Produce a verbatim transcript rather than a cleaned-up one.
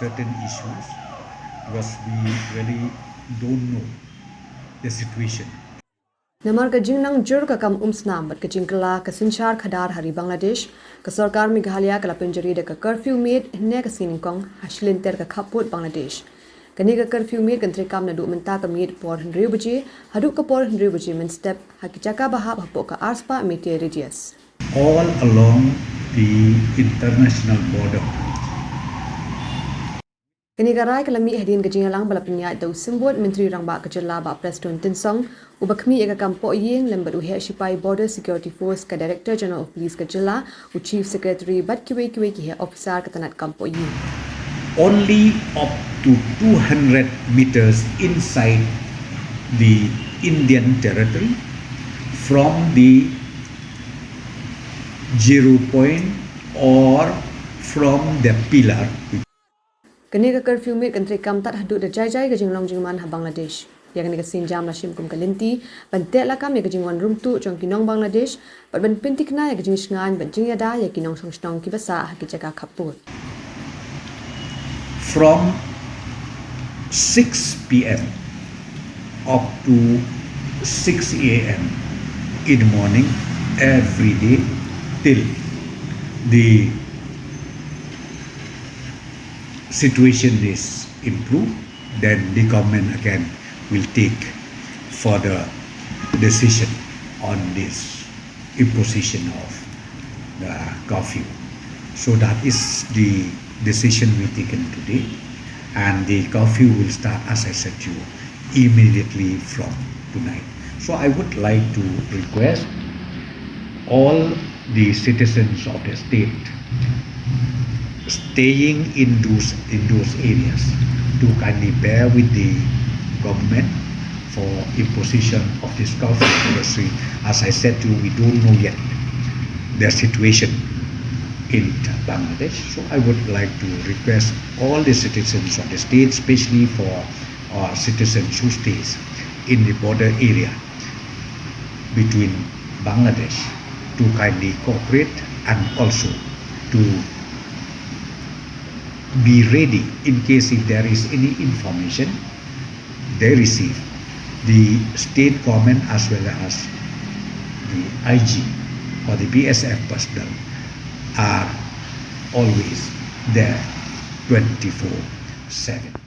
certain issues because we really don't know the situation. Namar ka jingnang jur ka kam umsnam bad ka jingkylla ka synshar khadar ha ri Bangladesh, ka sorkar Meghalaya ka la pynjari da ka curfew miet hynne ka sngi nyngkong ha shilynter ka khappud Bangladesh. Kane ka curfew miet kan treikam naduh mynta ka miet por hynriew baje haduh ka por hynriew baje mynstep ha ki jaka ba hap hapoh ka arspah meter radius. All along the international border. Kane ka rai ka la mih hadien ka jingïalang ba la pynïaid da u Symbud Myntri Rangbah ka Jylla Bah Prestone Tynsong, uba khmih ïa ka kam pohïing, lem bad u heh shipai Border Security Force, ka Director General of Police ka Jylla, u Chief Secretary bad kiwei kiwei ki heh officer ka tnat kam pohïing. Only up to two hundred meters inside the Indian territory from the zero point or from the pillar. Kane ka curfew miet kan treikam tad haduh da jai jai ka jinglong jingman ha Bangladesh. Ïa kane ka sienjam la shim kum ka lynti ban teh lakam ïa ka jingwan rung tuh jong ki nong Bangladesh bad ban pynthikna ïa ka jingshngaiñ bad jingïada ïa ki nongshong shnong kiba sah ha ki jaka khappud. From six p.m. up to six a.m. in the morning every day till the situation is improved, then the government again will take further decision on this imposition of the curfew. So that is the decision we taken today, and the curfew will start, as I said to you, immediately from tonight. So I would like to request all the citizens of the state staying in those in those areas to kindly bear with the government for imposition of this curfew, because we, as I said to you, we don't know yet the situation in Bangladesh. So I would like to request all the citizens of the state, especially for our citizens who stays in the border area between Bangladesh, to kindly cooperate and also to be ready in case if there is any information they receive. The state government as well as the I G or the B S F personnel are always there twenty-four seven.